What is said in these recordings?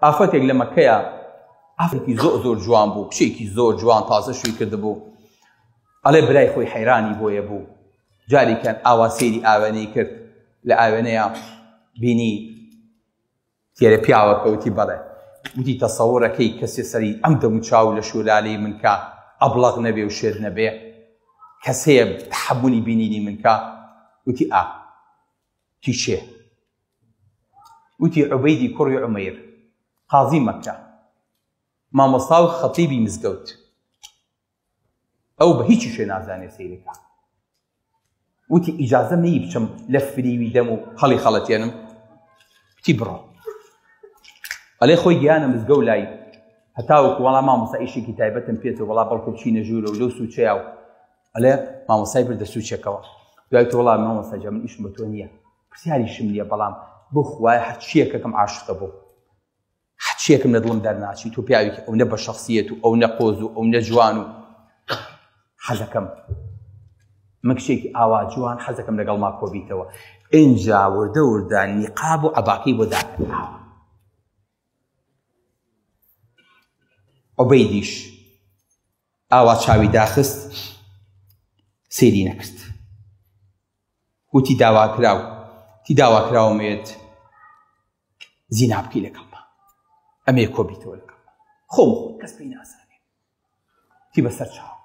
ئافرەتێک لە مەکەیە ئافرەتێکی زۆر زۆر جوان بوو، کچێکی زۆر جوان تازە شووی کردبوو. ئەڵێ برای خۆی حەیرانی بۆیە بوو. جارێکیان ئاوا سەیری ئاوێنەی کرد، لە ئاوێنەیە بینی تێرە پیاوەکە وتی بەڵێ. وتی تەسەورەکەی کەسێ سەری ئەم دەموچاو لە شولالەی من کا ئەبڵەق نەبێ و شێت نەبێ؟ کەس هەیە تەحەمولی بینینی من کا؟ وتی ئا. وتی کێ؟ وتی عوبەیدی کوڕی عومەیر قازی مەککە مامۆستا و خەتیبی مزگەوت. ئەو بە هیچی شێ نازانێ سەیرەکە. وتی ئیجازە مەیی بچم لە فریوی دەم و هەڵی خەڵەتێنم؟ وتی بڕۆ. ئەڵێ خۆی گیانە مزگەو لای هەتاوەکو وەڵا مامۆستا ئیشێکی تایبەتم پێتە وەڵا بەڵکو بچینە ژوورە و لەو سوچەیە و ئەڵێ مامۆستای بردە سوچێکەوە دوای تۆ وەڵا مامۆستا جا من ئیشم بە تۆ نییە پرسیاریشم نییە بەڵام بۆ خوایە هەرچیەکەکەم عاشقە بوو هەرچیەکم لە دڵم دەرناچی تۆ پیاوێکی ئەو نە بە شخصیت و ئەو نە قۆز و ئەو نە جوان و حەزەکەم من کچێکی ئاوا جوان حەزەکەم لەگەڵ ما کۆبیتەوە ئینجا وردە وردە نیقاب و عەباکەی بۆ داکەناوە عوبەیدیش ئاوا چاوی داخست سەیری نەکرد وتی داواکراو تی داواکراومێت زینا بکەی لەگەڵما ئەمێ کۆبیتەوە لەگەڵما خۆم خۆ کەس پێی نازانێ تی بەسەر چاو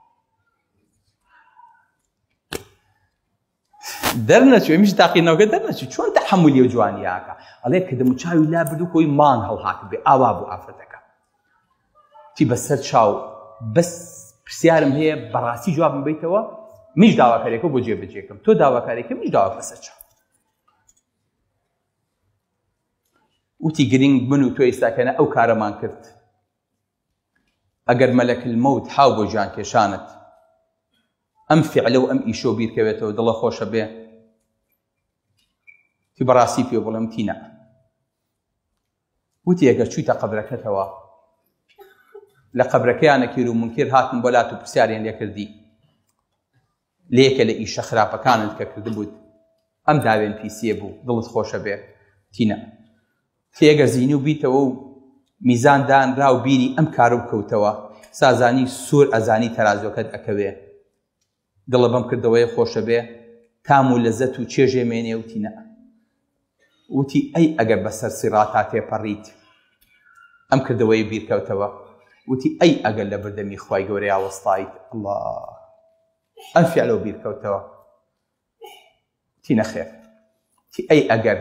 دەرنەچوو ئەمیش تاقینەوەکە دەرنەچوو چۆن تەحەمولی و جوانیاکە ئەڵێ کە دەموچاوی لا برد و کۆی مانگ هەڵهات بێ ئاوا بوو ئافرەتەکە تی بەسەر چاو بەس پرسیارم هەیە بەڕاستی جوابم بیتەوە میش داواکاریەکە بۆ جێبەجێکەم تۆ داواکاریەکە میش داوا بەسەر چاو وتی گرنگ من و تۆ ئێستاکەنە ئەو کارەمان کرد ئەگەر مەلەک المەوت هاو بۆ گیان کێشانت ئەم فعلە و ئەم ئیشۆ بیرکەوێتەوە دڵە خۆشە بێ تی بەڕاستی پێ بڵێم تی نا وتی ئەگەر چوویتە قەبرەکەتەوە لە قەبرەکەیان نەکیر و منکر هاتن بۆ لات و پرسیاریان لێکردی لەیەکە لە ئیشە خراپەکانت کە کردبووت ئەم داوێن پیسیە بوو دڵت خۆشە بێ تینە تێگەر زینوو بیتەوە و میزان دانرا و بیری ئەم کارە بکەوتەوە سازانی سوور ئەزانی تەرازوەکەت ئەکەوێ دڵە بەم کردەوەیە خۆشە بێ تام و لەزەت و چێژێ مێنێ وتی نا وتی ئەی ئەگەر بەسەر سیڕاتا تێپەڕیت ئەم کردەوەی بیرکەوتەوە وتی ئەی ئەگەر لە بەردەمی خوای گەورەیا وەستایت ئەڵا ئەم فعلەوە بیرکەوتەوە تی نەخێر تی ئەی ئەگەر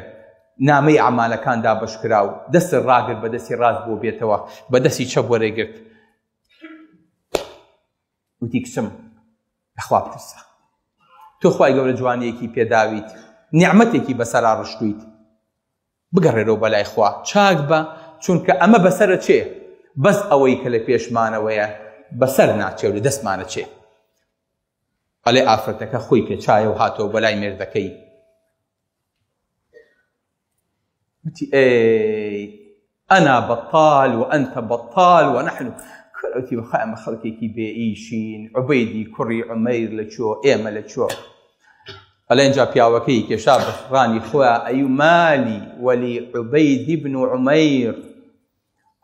نامەی ئەعمالەکان دابەشکرا و دەستت ڕاگرت بە دەستی ڕاست بۆ بێتەوە بە دەستی چەپ وەرەگرت وتی کچم لەخوا بترسە تۆ خوای گەورە جوانیەکی پێداویت نیعمەتێکی بەسەرا ڕشتویت بگەڕێرەوە بەلای خوا چاک بە چونکە ئەمە بەسەرە چێ بەس ئەوەی کە لە پێشمانەوەیە بەسەر ناچێ و لە دەستمانە چێ ئەلێ ئافرەتەکە خۆی پێچایە و هاتەوە بەلای مێردەکەی وتی ئەی ئەنا بەتال و ئەنتە بەتال و نحن کوڕەتی بەخوا ئەمە خەڵکێکی بێ ئیشین عوبەیدی کوڕی عومەیر لە چۆ ئێمە لە چۆ ئەڵێ ئینجا پیاوەکەی کێشا بە ڕانی خۆیان ئەی مالی وەلی عوبەیدی بن عومەیر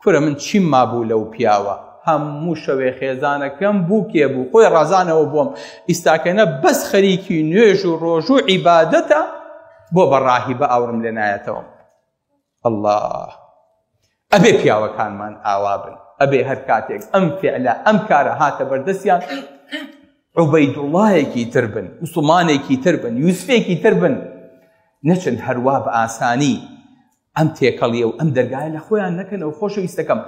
کورە من چیم مابوو لەو پیاوە هەموو شەوێ خێزانەکەم بووکێ بوو خۆی ڕازانەوە بۆم ئیستاکەنە بەس خەریکی نوێژ و ڕۆژ و عیبادەتە بۆ بە ڕاهیبە ئاوڕم لێ نایەتەوە الله ئەبێ پیاوەکانمان ئاوا بن ئەبێ هەر کاتێک ئەم فعلە ئەم کارە هاتە بەردەستیان عوبەیدوڵایەکی تر بن مسلمانێکی تر بن یوسفێکی تر بن نەچن هەروا بە ئاسانی ئەم تێکەڵیە و ئەم دەرگایە لە خۆیان نەکەنەوە خۆشەویستەکەم.